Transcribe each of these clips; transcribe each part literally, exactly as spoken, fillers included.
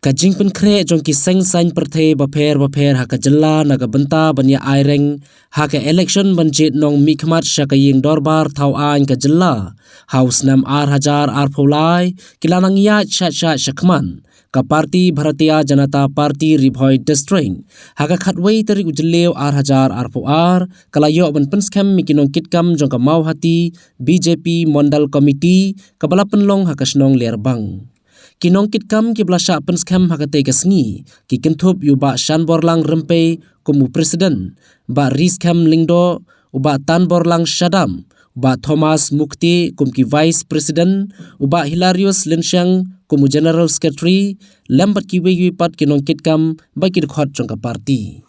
Ka jingpynkhreh jong ki seng saiñ pyrthei bapher bapher ha ka jylla na ka bynta ban ïa aireng ha ka election ban jied nongmihkhmat sha ka ïing dorbar thaw aiñ ka jylla ha u snem ar hajar arphew lai ki la nang ïaid shah shah shakhmat. Ka parti Bharatiya Janata Party Ri Bhoi District ha ka khatwei tarik u Jylliew ar hajar arphew ar ka la ïoh ban pynskhem ïa ki nongkitkam jong ka Mawhati B J P Mondal Committee kaba la pynlong ha ka shnong Lerbang. Ki nongkitkam kiba la shah pynskhem ha katei ka sngi ki kynthup ïa u Bah Shanborlang Rympei kum u President, Bah Riskhem Lyngdoh, u Bah Tanborlang Shadap, u Bah Thomas Mukti kum ki Vice President, u Bah Hilarius Lynshang kum u General Secretary, lem bad kiwei kiwei pat ki nongkitkam bad ki dkhot jong ka parti.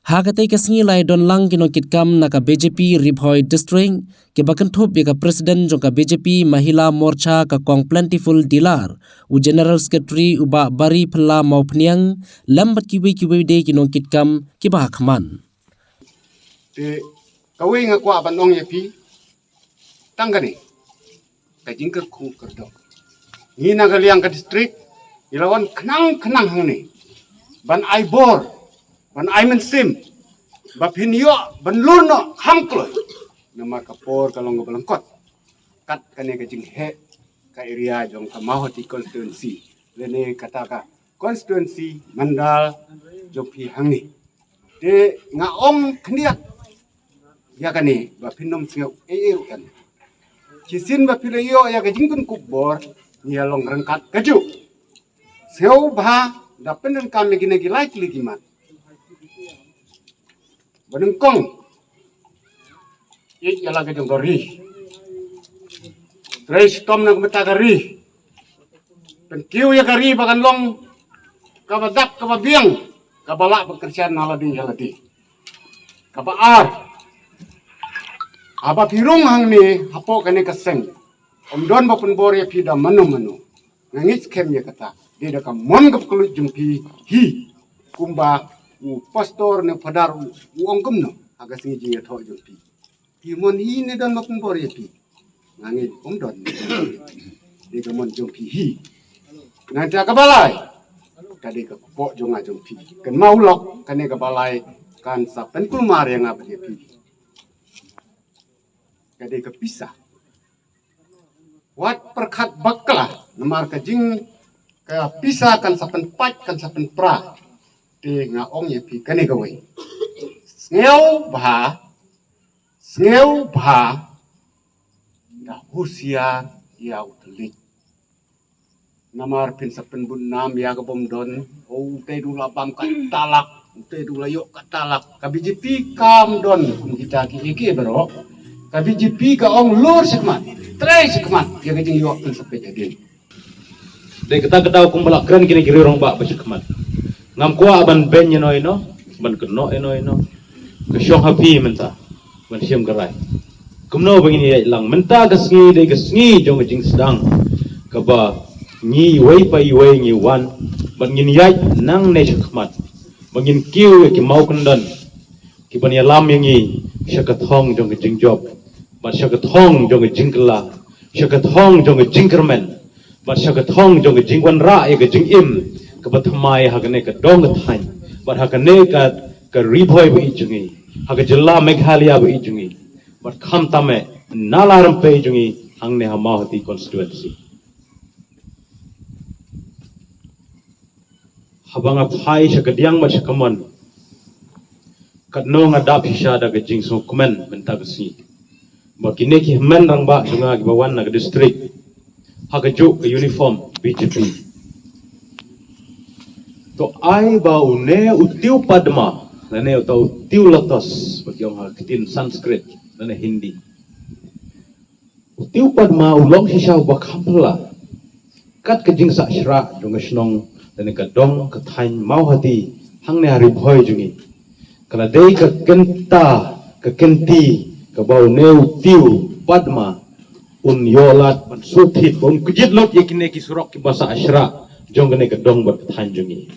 Ha katei ka sngi la ïadon lang ki nongkitkam na ka B J P Ri Bhoi District kiba kynthup ïa ka President jong ka B J P Mahila Morcha ka Kong Plentiful Dilar, u General Secretary u Bah Bari Phylla Mawphniang, lem bad kiwei kiwei de ki nongkitkam kiba ha khmat. Te kawei nga kwah ban ong ïa phi tang kane, ka jingkyrkhu kyrdok. Ngi na ka liang ka district ngi la wan khnang khnang hangne ban ai bor, ban ai mynsiem ba phin ïoh ban lur noh kham kloi. Namar ka por ka long kaba lyngkot. Kat kane ka jingheh ka area jong ka Mawhati constituency lane kata ka constituency mandal jong phi hangne. Te nga ong khyndiat ïa kane ba phin ym sngew ei ei ruh ïa kane. Shisien ba phi la ïoh ïa ka jingpynkup bor, ngi ïa long ryngkat kajuh. Sngewbha da pyndonkam ïa kine ki lai tylli ki mat ba nyngkong ïeit ïa la ka jong ka ri. Trei shitom na ka bynta ka ri. Pynkiew ïa ka ri ba kan long kaba dap kaba biang, kaba lah ban kyrshan na lade ïa lade. Kaba ar, haba phi rung hangne hapoh kane ka seng, ym don ba pynbor ïa phi da mano mano. Nga ngeit skhem ïa kata. Dei da ka mon kaba kylluid jong phi hi. Kumba u pastor ne u phadar u, u ong kumno ha ka sngi jingïathoh jong phi. Phi mon hi ne don ba pynbor ïa phi? Nga ngeit ym don. Dei ka mon jong phi hi. Nangta kaba lai, ka dei ka kpoh jong nga jong phi. Kynmaw lok, kane kaba lai kan sa pynkulmar ïa nga bad ïa phi. Ka dei ka pisa. Wat pyrkhat bakla, namar ka jing ka pisa kan sa pynpait, kan sa pynpra. Te nga ong ïa phi kane kawei. Sngewbha, sngewbha da husiar ïa u thylliej. Namar phin sa pynbun nam ïa ka bym don, o, utei du la bam kata lak, utei du la ïoh kata lak. Ka B J P kam don kum kita ki ïa ki baroh. Ka B J P ka ong lur shakhmat, trei shakhmat ïa ka jingïoh phin sa peit hadien. Dei kata ka daw kumba la kren kine ki riew rangbah ba shakhmat. Ngam kwah ban beiñ ïano ïano, ban kynnoh ïano ïano. Ka shong ha phi mynta ban shim ka rai. Kumno ba ngin ïaid lang mynta ka sngi, dei ka sngi jong ka jingsdang kaba ngi iwei pa iwei ngi wan bad ngin ïaid nangne shakhmat ba ngin kiew ïa ki mawkyndon kiban ïalam ïa ngi sha ka thong jong ka jingjop bad sha ka thong jong ka jingkylla, sha ka thong jong ka jingkyrmen bad sha ka thong jong ka jingwanrah ïa ka jingim kaba thymmai ha kane ka dong ka thaiñ bad ha kane ka, ka Ri Bhoi ba ïeit jong ngi, ha ka jylla Meghalaya ba ïeit jong ngi bad khamtam eh na la rympei jong ngi hangne ha Mawhati constituency. Haba nga phai sha ka diang bad sha ka mon, katno nga dap shisha da ka jingsngewkmen mynta ka sngi ba kine ki hynmen rangbah jong nga kiba wan na ka district ha kajuh ka uniform B J P. To ai ba une u tiew padma lane uta u tiew lotus ba ki ong ha ka ktien Sanskrit lane Hindi. U tiew padma u long shisha uba kham phylla kat ka jingsah shrah jong ka shnong lane ka dong ka thaiñ Mawhati hangne ha Ri Bhoi jong ngi. Ka la dei ka kynta ka kynti kaba une u tiew padma un ïoh lad ban shu thied ba un kjit lut ïa kine ki surok kiba sah shrah jong kane ka dong bad ka thaiñ jong ngi.